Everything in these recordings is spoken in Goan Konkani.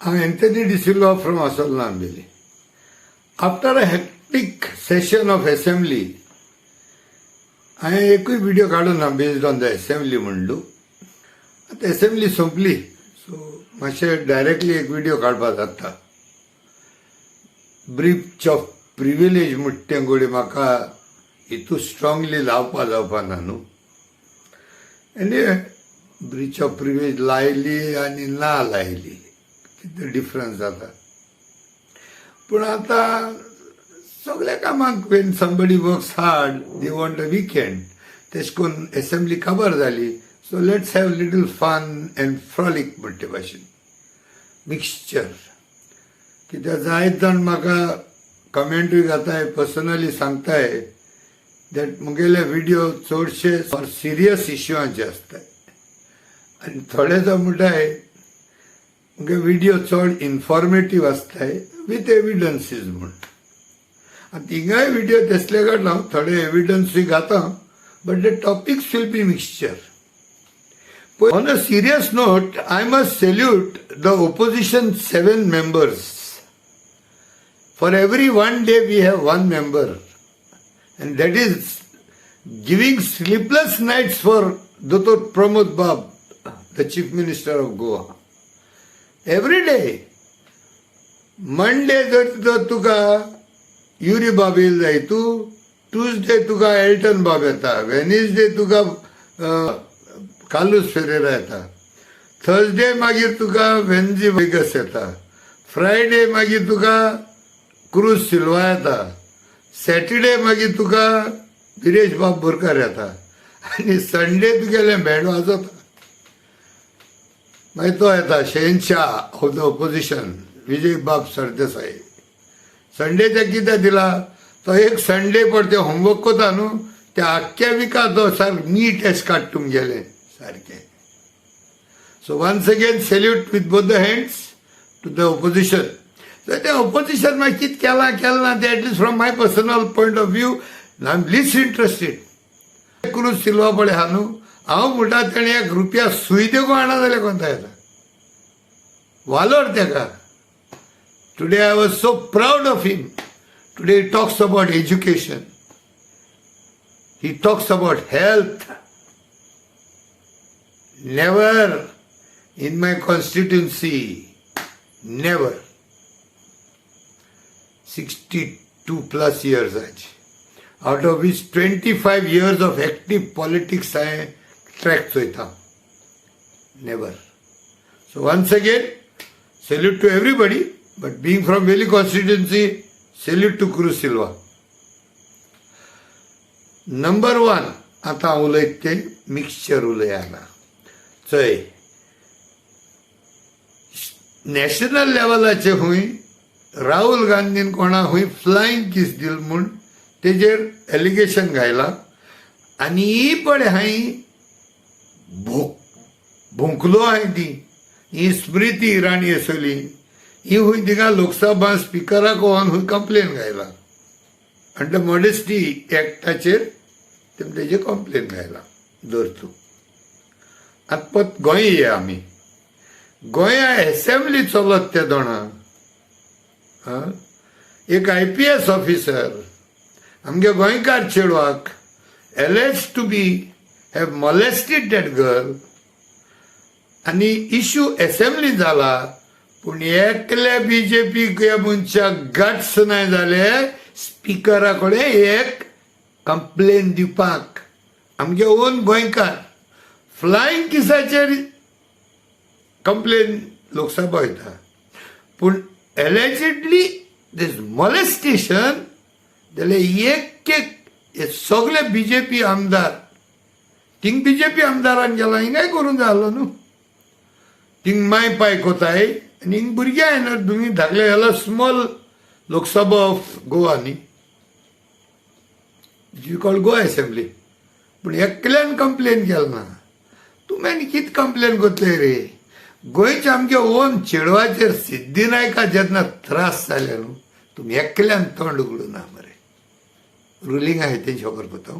हांव Anthony D'Silva from Assolna, Ambeli. After a hectic session of assembly, हांवें एकूय व्हिडिओ काडूं ना बेस्ड ऑन the assembly म्हणलू. आतां एसेंब्ली सोंपली, सो मातशें डायरेक्टली एक व्हिडिओ काडपा जाता. ब्रीच ऑफ प्रिविलेज म्हणटा तें घोडये म्हाका हितू स्ट्रांगली लावपा जावपा ना न्हू. आनी ब्रीच ऑफ प्रिविलेज लायली आनी ना लायली, कितें डिफरन्स जाता? पूण आतां सगल्या कामाक, when somebody works hard, they want a weekend. तेश करून एसेंब्ली काबार जाली, so let's have little fun and frolic म्हणटे ते भाशेन मिक्सचर. कित्याक जायत जाण म्हाका कमेंटूय घाताय, पर्सनली सांगताय that मुगेले व्हिडिओ चडशे सिरियस इश्यूआंचे आसताय आनी थोडे जाण म्हणटाय मुगे व्हिडिओ चड इन्फॉर्मेटीव आसताय विथ एविडन्सीस म्हूण. आनी थिंगाय व्हिडिओ तसले काडला, थोडे एविडन्सूय घाता, but the topics will be mixture. On a serious note, I must salute the opposition seven members. For every one day we have one member, and that is giving sleepless nights for Dr. Pramod Bab, the Chief Minister of Goa. Every day. Monday जर तुका युरी बाब येयल जाय तूं, ट्युजडे तुका एल्टन बाब येता, वेनसडे तुका कार्लूस फेरेरा येता, थर्सडे मागीर तुका वेन्झी वेगस येता, फ्रायडे मागीर तुका क्रूज सिल्वा येता, सॅटर्डे मागीर तुका विरेश बाब बोरकार येता आनी संडे तुगेलें बँड वाजता. मागीर तो येता, शहेनशाह ऑफ the opposition, विजय बाब सरदेसाय. संडेच्या कितें दिला? तो एक संडे पड ते होमवर्क कोता न्हू, त्या आख्ख्या विका तो सारकें नीट एश काडटा तुमगेलें सारकें. So once again, salute with both the hands to the opposition. So ते opposition मागीर कितें केलां केलें ना तें, at least from my personal point of view, I am least interested. Cruz Silva पळय आहा न्हू, हांव म्हणटा तेणें एक रुपया सूय देखून हाडना जाल्यार कोणता येता वालोर तेका. Today I was so proud of him. Today he talks about education, he talks about health. Never in my constituency, never, 62 plus years आज, out of which 25 years of active politics हांवें ट्रॅक चोयता, never. So once again, salute to everybody, but being from Veli constituency, salute to Cruz Silva. Number one, आतां हांव उलयत तें मिक्सचर उलयना. चोय, नॅशनल लेवलाचे हुंय राहुल गांधीन कोणा हुंय फ्लायंग किस दिल म्हूण तेजेर एलिगेशन घायला आनी पळय हांवें भोंक भोंकलो हांवें. ती ही स्मृती इराणी आसली, ही हुंय थिंगा लोकसभा स्पिकराक वचून हुंय कंप्लेन घायला आनी मॉडेस्टी एक्टाचेर तेजेर कंप्लेन घायला. दर तूं आतां परत गोंय या. आमी गोंया एसेंब्ली चलत ते दोणा एक आयपीएस ऑफिसर आमगे गोंयकार चेडवाक alleged to be have molested that girl आनी इश्यू एसेंब्ली जाला, पूण एकल्या बीजेपी मनशाक गट्स नाय जाले स्पिकरा कडेन एक कंप्लेन दिवपाक. आमगे ओन गोंयकार फ्लायंग किसाचेर कंप्लेन लोकसभा वयता, पूण एलेजिडली दीस मॉलेस्टेशन जाल्यार एक एक हे सगळे बीजेपी आमदार थिंग बीजेपी आमदारान गेला. हिंगाय करूंक जाय आसलो न्हू. थिंग माय पाय कोताय आनी हिंग भुरग्यां येना. तुमी धाकले जाल्यार स्मॉल लोकसभा ऑफ गोवा न्ही, you call Goa assembly, पूण एकल्यान कंप्लेन केल ना. तुमी आनी कितें कंप्लेन करतले रे? गोंयच्या आमच्या ओन चेडवाचेर सिद्धी नायका जेन्ना त्रास जाले न्हू, तुमी एकल्यान तोंड उगडूं ना मरे. रुलींग आहे तेंची खबर कोता,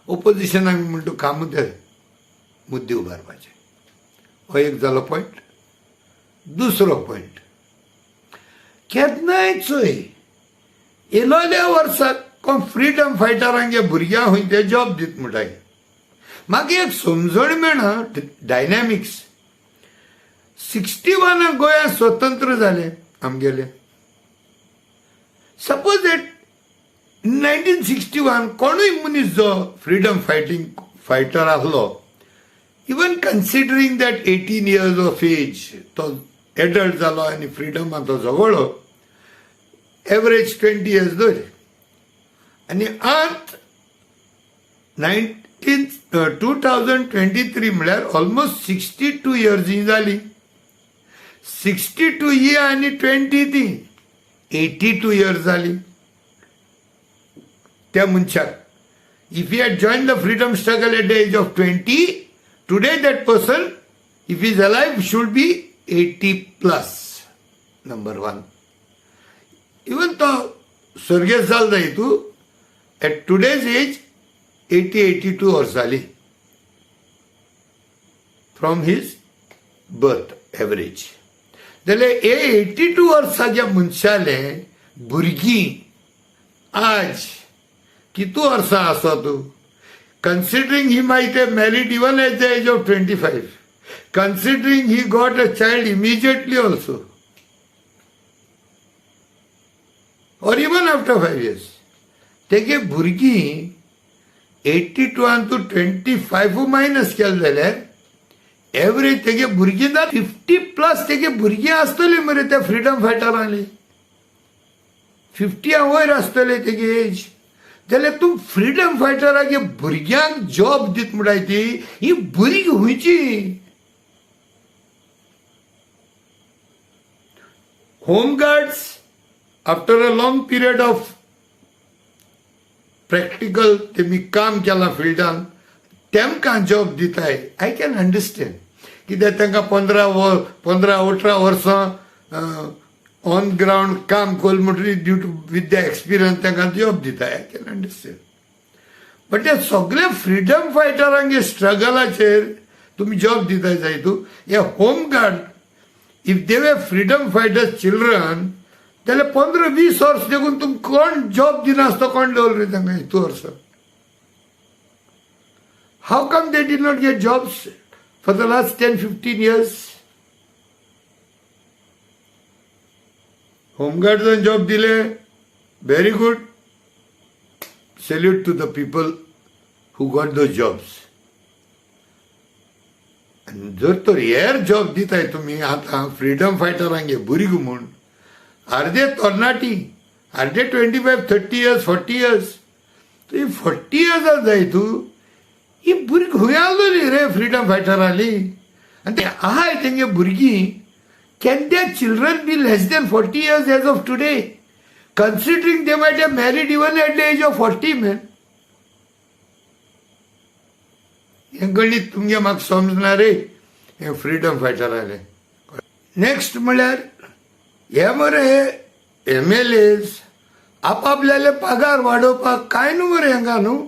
ओपोजिशनाक म्हणटा कामूच ते मुद्दे उबारपाचे. हो एक जालो पॉयंट. दुसरो पॉयंट, केन्नाय चोय येयलोल्या वर्साक कोण फ्रिडम फायटरांगे भुरग्यांक खंय ते जॉब दित म्हणटाय. मागीर एक समजण मेळना डायनॅमिक्स. 61 गोंयांत स्वतंत्र जालें आमगेलें. सपोज that 1961 कोणूय मनीस जो फ्रिडम फायटर आसलो, even considering that 18 years of age तो एडल्ट जालो आनी फ्रिडमान तो झगडलो, एवरेज 20 इयर्स धर, आनी आत 2023 म्हळ्यार ऑलमोस्ट 62 इयर्स ही जाली. 62 ही आनी 20 ती 82 इयर्स जाली त्या मनशाक. If he had join the freedom struggle at the age of 20, today that person if is alive should be 80 plus. Number 1, even तो स्वर्गेस्त जालो जाय तूं एट टुडेज एज 80-82 वर्सां जाली फ्रॉम his birth average. जाल्यार हे 82 वर्साच्या मनशाले भुरगीं आज कितू वर्सां आसा तूं, considering he might have married even at the age of 25, considering he got a child immediately also or even after 5 years, तेगे भुरगीं 82 तूं 25 मायनस केलें जाल्यार एवरेज तेगे भुरगीं जाता 50 प्लस. तेगे भुरगीं आसतली मरे त्या फ्रिडम फायटरांली 50 वयर आसतले तेगे एज. जाल्यार तूं फ्रिडम फायटरागे भुरग्यांक जॉब दित म्हणटाय ती ही भुरगीं खंयची? Home guards after a long period of practical तेमी काम केलां फिल्डान, तेमकां जॉब दिताय. I can understand, कित्याक तांकां 15-18 वर्सां ऑन ग्रावंड काम केलें म्हणटकीर due to with the experience तांकां जॉब दिताय. I can understand. But ते सगळे फ्रिडम फायटरांगे स्ट्रगलाचेर तुमी जॉब दिताय जाय तूं. हे home guard if they were freedom fighters children जाल्यार 15-20 वर्स देखून तुमकां कोण जॉब दिनासतो कोण दवरले रे तांकां हितू वर्सां. How come they did not get jobs for the last 10-15 years? होमगार्डसान job दिले, very good, salute to the people who got those jobs. आनी जर तर हेर जॉब दिताय तुमी आतां फ्रिडम फायटरांगे भुरगीं म्हूण, अर्दे तरणाटी, अर्दे 25-30 इयर्स 40 इयर्स, तुवें 40 इयर्सां जाय तूं ही भुरगीं खंय आसलोली रे फ्रिडम फायटराली? आनी ते आहाय तेंगे भुरगीं, can their children be less than 40 years as of today, considering they might have married even at the age of 40 man? हें गणीत तुमगे म्हाका समजना रे, हें फ्रिडम फायटरालें. नेक्स्ट म्हळ्यार हे मरे हे एम एल एज आपापल्याले पगार वाडोवपाक कांय न्हू मरे हांगा न्हू.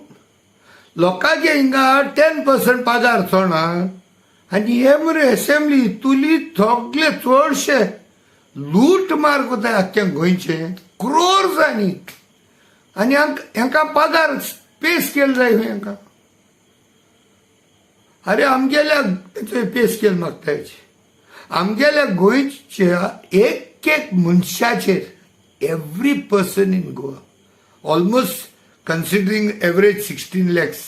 लोकांचे हिंगा 10% पगार चोणा आनी हे मरे एसेंब्ली तुली सगळे चडशे लूट मार कोताय आख्ख्या गोंयचे क्रोर्स. आनी आनी हांकां पगार पे स्केल जाय खंय हांकां. अरे आमगेल्या पे स्केल मागताय आमगेल्या गोंयच्या एक एक मनशाचेर, every person in Goa almost considering average 16 lakhs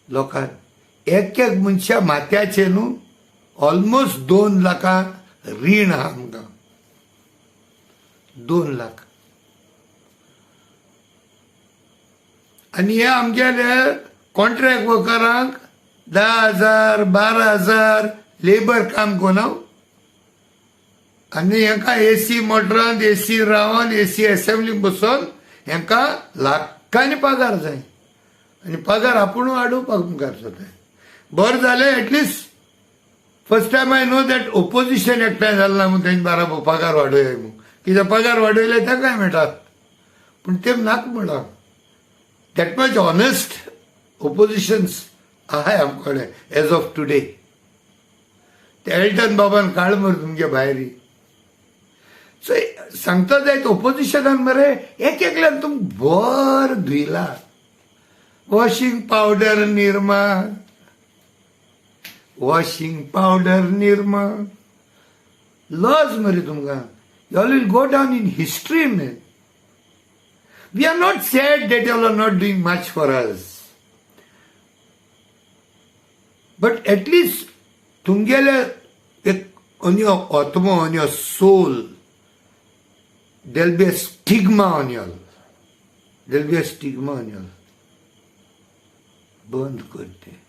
लोकांक एक एक मनशा माथ्याचेर न्हू ऑलमोस्ट 2 लाखां रीण आहा आमकां, 2 लाख. आनी हे आमगेले कॉन्ट्रॅक्ट वर्करांक 10,000 12,000 लेबर काम कोना, आनी हेंकां एसी मोटरांत एसी रावन एसी एसेंब्ली बसोन हेंकां लाखांनी पगार जाय आनी पगार आपूण वाडोवपाक मुखार जाता. बरें जालें at least first time I know that opposition एकठांय जालें ना म्हूण तेंचे बाराबर पगार वाडोवया म्हूण, कित्याक पगार वाडयले तांकांय मेळटात, पूण ते नाका म्हणलां. That much honest oppositions आहाय आमचे कडेन एज ऑफ टुडे. ते एल्टन बाबान काड मरे तुमगे भायर. सो सांगता जायत ओपोजिशनान मरे एक एकल्यान तुमकां बर धुयला. Washing powder Nirma, washing powder Nirma. लज मरे तुमकां. Y'all will go down in history, man. We are not sad that y'all are not doing much for us. But at least तुमगेले एक on your आत्मो, on your soul, there'll be a stigma on y'all. There'll be a stigma on y'all. बंद करते.